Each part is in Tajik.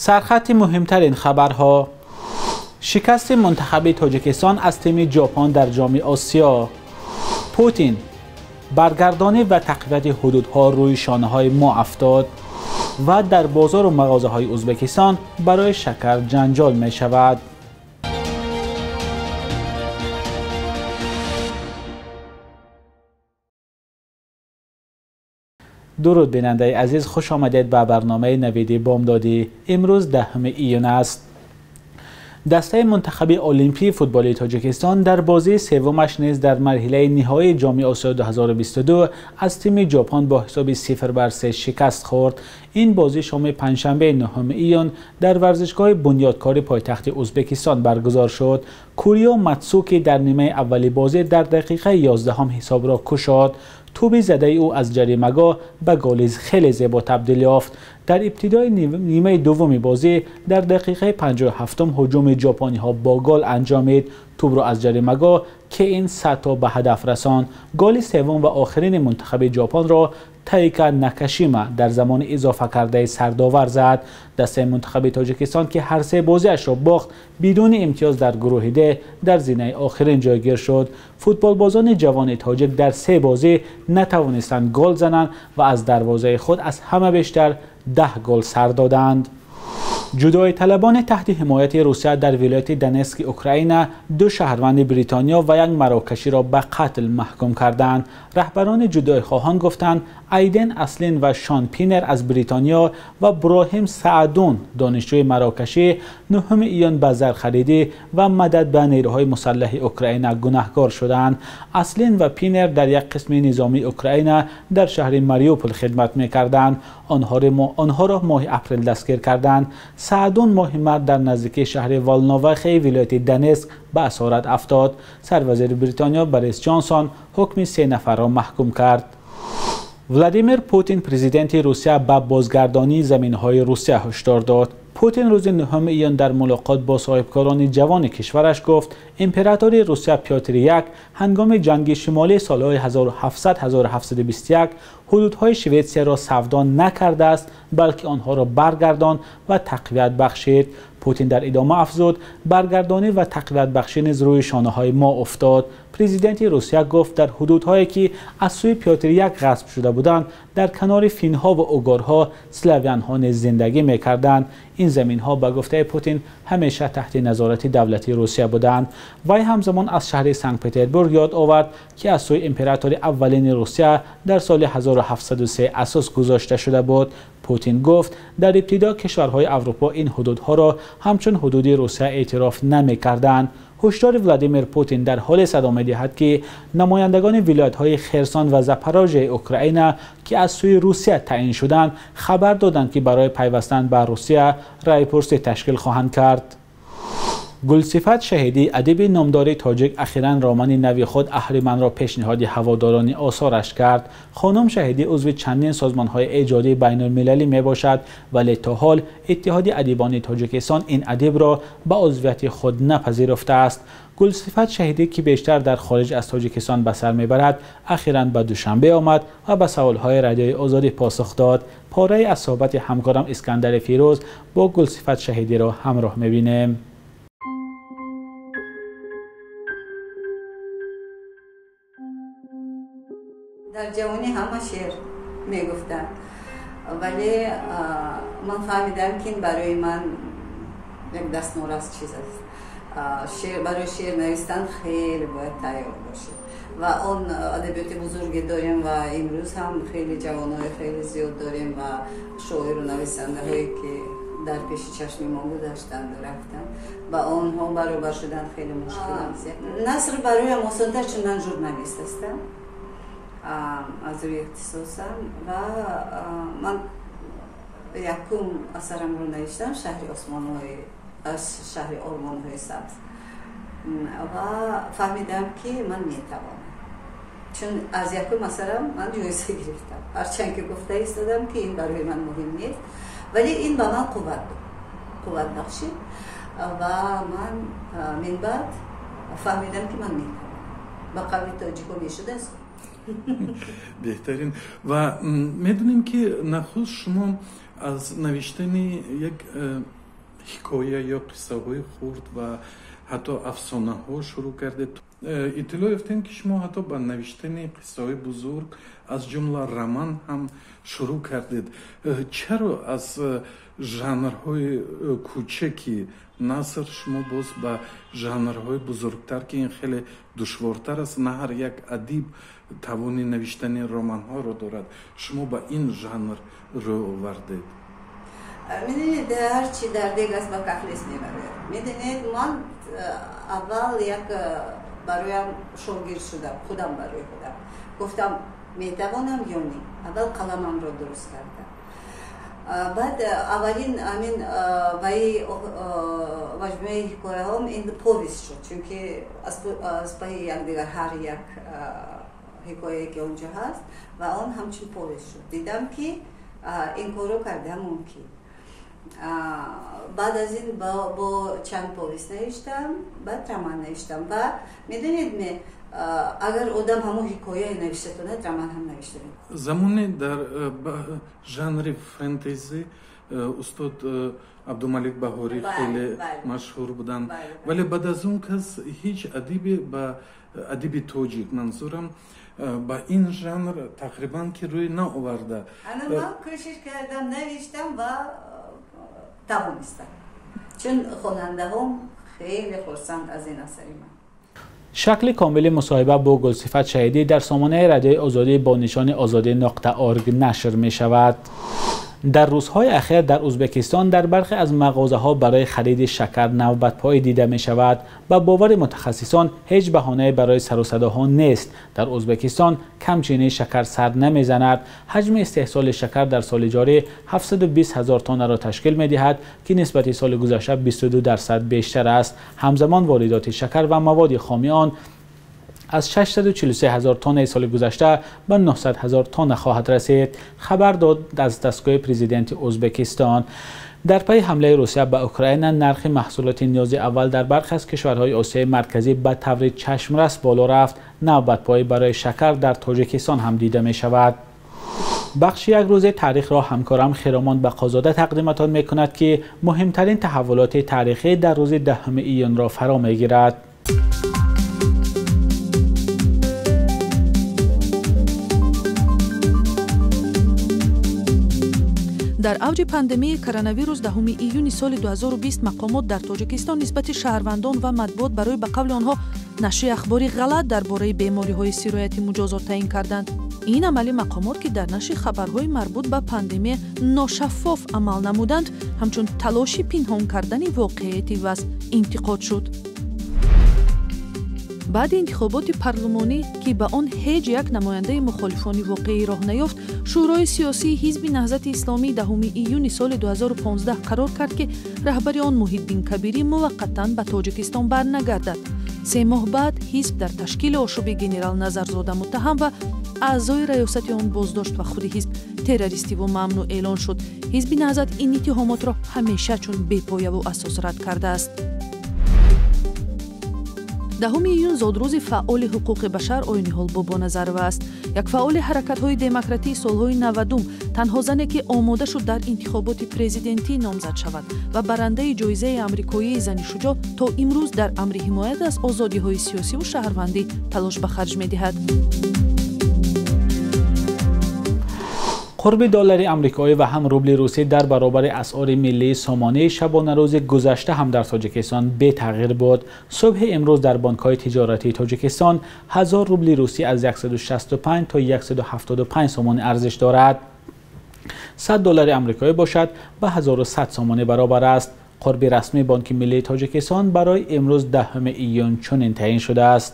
Сархати муҳимтарин хабарҳо: шикасти мунтахаби Тоҷикистон аз тими Ҷопон дар Ҷоми Осиё, Путин баргардонӣ ва тақвияти ҳудудҳо рӯи шонаҳои мо афтод ва дар бозору мағозаҳои Ӯзбекистон барои шакар ҷанҷол мешавад. Дуруд бинандаи азиз, хуш омадед ба барномаи Навиди Бомдодӣ. Имрӯз 10 июн аст. Дастаи мунтахаби олимпии футболи Тоҷикистон дар бозии севумаш низ дар марҳилаи ниҳоии Ҷоми Осиё 2022 аз тими Ҷопон бо ҳисоби 0-3 шикаст хӯрд. Ин бозӣ шоми панҷшанбе 9 июн дар варзишгоҳи Бунёдкори пойтахти Ӯзбекистон баргузор шуд. Курио Матсуки дар нимаи аввали бозӣ дар дақиқаи 11 ҳисобро кушод. Тӯби задаи ӯ аз ҷаримагоҳ ба голи хеле зебо табдил ёфт. Дар ибтидои нимаи дуввуми бозӣ дар дақиқаи 57 ҳуҷуми ҷопониҳо бо гол анҷомид. Тӯбро аз ҷаримагоҳ Кеин Сато ба ҳадаф расонд. Голи севум ва охирини мунтахаби Ҷопонро Тайка Накашима дар замони изофа кардаи сардовар зад. Дастаи мунтахаби Тоҷикистон, ки ҳар се бозиашро бохт, бидуни имтиёз дар гурӯҳи Д дар зинаи охирин ҷойгир шуд. Футболбозони ҷавони тоҷик дар се бозӣ натавонистанд гол зананд ва аз дарвозаи худ аз ҳама бештар 10 гол сар доданд. Ҷудоиталабони таҳти ҳимояти Русия дар вилояти Донетски Украина ду шаҳрванди Бритониё ва як марокаширо ба қатл маҳкум карданд. Раҳбарони ҷудоихоҳон гуфтанд, Айден Аслин ва Шон Пинер аз Бритониё ва Броҳим Саадун, донишҷӯи марокашӣ, 9 июн ба зархаридӣ ва мадад ба нерӯҳои мусаллаҳи Украина гунаҳкор шуданд. Аслин ва Пинер дар як қисми низомии Украина дар шаҳри Мариупол хидмат мекарданд. Онҳоро моҳи апрел дастгир карданд. Саадун моҳи март дар наздикии шаҳри Волновахи вилояти Донетск ба асорат афтод. Сарвазири Бритониё Борис Ҷонсон ҳукми 3 нафарро маҳкум кард. Владимир Путин, президенти Русия, ба бозгардонии заминҳои Русия ҳушдор дод. Путин рӯзи 9 июн дар мулоқот бо соҳибкорони ҷавони кишвараш гуфт, императори Русия Пётр I ҳангоми ҷанги шимолии солҳои 1700-1721 ҳудудҳои Шветсияро савдо накардааст, балки онҳоро баргардонд ва тақвият бахшид. Путин дар идома афзуд, баргардонӣ ва тақвиятбахшӣ низ рӯи шонаҳои мо афтод. Президенти Русия гуфт, дар ҳудудҳое ки аз сӯи Пётр I ғасб шуда буданд, дар канори финҳо ва угорҳо славянҳо низ зиндагӣ мекарданд. Ин заминҳо ба гуфтаи Путин ҳамеша таҳти назорати давлати Русия буданд. Вай ҳамзамон аз шаҳри Санкт-Петербург ёд овард, ки аз сӯи императори аввалини Русия дар соли 1703 асос гузошта шуда буд. Путин гуфт, дар ибтидо кишварҳои Аврупо ин ҳудудҳоро ҳамчун ҳудуди Русия эътироф намекарданд. Ҳушдори Владимир Путин дар ҳоле садо медиҳад, ки намояндагони вилоятҳои Херсон ва Запорожияи Украина, ки аз сӯи Русия таъин шуданд, хабар доданд, ки барои пайвастан ба Русия райпурсӣ ташкил хоҳанд кард. Гулсифат Шаҳидӣ, адиби номдори тоҷик, ахиран романи нави худ Аҳриманро пешниҳоди ҳаводорони осораш кард. Хонум Шаҳидӣ узви чандин созмонҳои эҷодии байналмилалӣ мебошад, вале то ҳол Иттиҳоди адибони Тоҷикистон ин адибро ба узвияти худ напазируфтааст. Гулсифат Шаҳидӣ, ки бештар дар хориҷ аз Тоҷикистон ба сар мебарад, ахиран ба Душанбе омад ва ба саволҳои Радиои Озодӣ посух дод. Порае аз суҳбати ҳамкорам Искандари Фирӯз бо Гулсифат Шаҳидиро ҳамроҳ мебинем. Дар ҷавонӣ ҳама шеър мегуфтанд, вале ман фаҳмидам, ки ин барои ман як дастнорас чиз аст. Барои шеър навистан хеле бояд тайёр бошед ва он адабиёти бузурге дорем ва имрӯз ҳам хеле ҷавонҳои хеле зиёд дорем ва шоиру нависандаҳое ки дар пеши чашми мо гузаштанд ва рафтанд, ба онҳо баробар шудан хеле мушкил аст. Наср бароям осонтар, чун ман журналист ҳастам аз рӯи ихтисосам ва ман якум асарамро навиштам шаҳри осмонҳои шаҳри ормонҳои сабз ва фаҳмидам, ки ман метавонам, чун аз якум асарам ман ҷоиза гирифтам. Ҳарчанд ки гуфта истодам, ки ин барои ман муҳим нест, вале ин ба ман қувват бахшид ва ман минбаъд фаҳмидам, ки ман метавонам. Ба қавли тоҷико мешудааст. Беҳтарин. Ва медонем, ки нахуст шумо Аз навиштани як ҳикоя ё қиссаҳои хурд ва ҳатто афсонаҳо шурӯъ кардед. Иттилоъ ёфтем, ки шумо ҳатто ба навиштани қиссаҳои бузург, аз ҷумла роман ҳам шурӯъ кардед. Чаро аз жанрҳои кӯчаки наср шумо боз ба жанрҳои бузургтар, ки ин хеле душвортар аст, на ҳар як адиб тавони навиштани романҳоро дорад, шумо ба ин жанр рӯ овардед? Медонед, ҳарчи дар дег аст, ба кафлес мебарояд. Медонед, ман аввал як бароям шогирд шудам, худам барои худам гуфтам, метавонам ё не. Аввал қаламамро дуруст кардам. Баъд аввалин ҳамин ваи маҷмӯаи ҳикояҳом ин повесть шуд, чунки аз паи якдигар ҳар як ҳикояе ки онҷо ҳаст, ва он ҳамчун повесть шуд. Дидам, ки ин корро кардан мумкин. Баъд аз ин бо чанд повесть навиштам, баъд роман навиштам. Ва медонед, агар одам ҳамон ҳикояе навишта тонад, роман ҳам навишта метавонад. Замоне дар жанри фэнтези устод Абдумалик Баҳорӣ хеле машҳур буданд, вале баъд аз он кас ҳеҷ адибе, ба адиби тоҷик манзурам, ба ин жанр тақрибан ки рӯй наоварда. Ана ман кӯшиш кардам, навиштам ва тавонистам, чун хонандаҳом хеле хурсанд аз ин асари ман. Шакли комили мусоҳиба бо Гулсифат Шаҳидӣ дар сомонаи Радиои Озодӣ бо нишони озодӣ.org нашр мешавад. Дар рӯзҳои ахир дар Ӯзбекистон дар бархе аз мағозаҳо барои хариди шакар навбатпоӣ дида мешавад. Ба бовари мутахассисон, ҳеҷ баҳонае барои сару садоҳо нест. Дар Ӯзбекистон камчинии шакар сар намезанад. Ҳаҷми истеҳсоли шакар дар соли ҷорӣ 720 ҳазор тоннаро ташкил медиҳад, ки нисбати соли гузашта 22% бештар аст. Ҳамзамон воридоти шакар ва маводи хоми он аз 643 ҳазор тоннаи соли гузашта ба 900 ҳазор тонна хоҳад расид, хабар дод аз дастгоҳи президенти Ӯзбекистон. Дар пайи ҳамлаи Русия ба Украина, нархи маҳсулоти ниёзи аввал дар бархе аз кишварҳои Осиёи Марказӣ ба таври чашмрас боло рафт. Навбатпоӣ барои шакар дар Тоҷикистон ҳам дида мешавад. Бахши як рӯзи таърихро ҳамкорам Хиромон Бақозода тақдиматон мекунад, ки муҳимтарин таҳаввулоти таърихӣ дар рӯзи 10 июнро фаро мегирад. Дар авҷи пандемияи коронавирус 10 июни соли 2020 мақомот дар Тоҷикистон нисбати шаҳрвандон ва матбуот барои ба қавли онҳо нашри ахбори ғалат дар бораи бемориҳои сироятӣ муҷозот таъин карданд. Ин амали мақомот, ки дар нашри хабарҳои марбут ба пандемия ношаффоф амал намуданд, ҳамчун талоши пинҳон кардани воқеияти вазъ интиқод шуд. Баъди интихоботи парлумонӣ, ки ба он ҳеҷ як намояндаи мухолифони воқеӣ роҳ наёфт, Шӯрои сиёсии Ҳизби Наҳзати Исломӣ 10 июни соли 2015 қарор кард, ки раҳбари он Муҳиддин Кабирӣ муваққатан ба Тоҷикистон барнагардад. 3 моҳ баъд ҳизб дар ташкили ошӯби генерал Назарзода муттаҳам ва аъзои раёсати он боздошт ва худи ҳизб террористиву мамнӯъ эълон шуд. Ҳизби Наҳзат ин иттиҳомотро ҳамеша чун бепояву асос рад кардааст. 10 июн зодрӯзи фаъоли ҳуқуқи башар Оиниҳол Бобоназарова аст. Як фаъоли ҳаракатҳои демократии солҳои 90, танҳо зане, ки омода шуд дар интихоботи президентӣ номзад шавад ва барандаи ҷоизаи амрикоии зани шуҷоъ, то имрӯз дар амри ҳимоят аз озодиҳои сиёсиву шаҳрвандӣ талош ба харҷ медиҳад. Қурби доллари амрикоӣ ва ҳам рубли русӣ дар баробари асъори миллии сомонии шабонарӯзи гузашта ҳам дар Тоҷикистон бетағйир буд. Субҳи имрӯз дар бонкҳои тиҷоратии Тоҷикистон 1000 рубли русӣ аз 165 то 175 сомонӣ арзиш дорад. 100 доллари амрикоӣ бошад ба 1100 сомонӣ баробар аст. Қурби расмии Бонки миллии Тоҷикистон барои имрӯз 10 июн чунин таъин шудааст.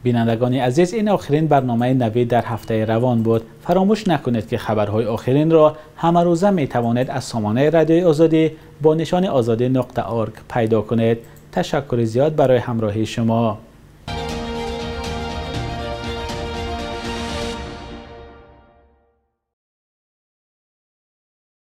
Бинандагони азиз, ин охирин барномаи Навид дар ҳафтаи равон буд. Фаромӯш накунед, ки хабарҳои охиринро ҳамарӯза метавонед аз сомонаи Радиои Озодӣ бо нишони озодӣ.org пайдо кунед. Ташаккури зиёд барои ҳамроҳии шумо.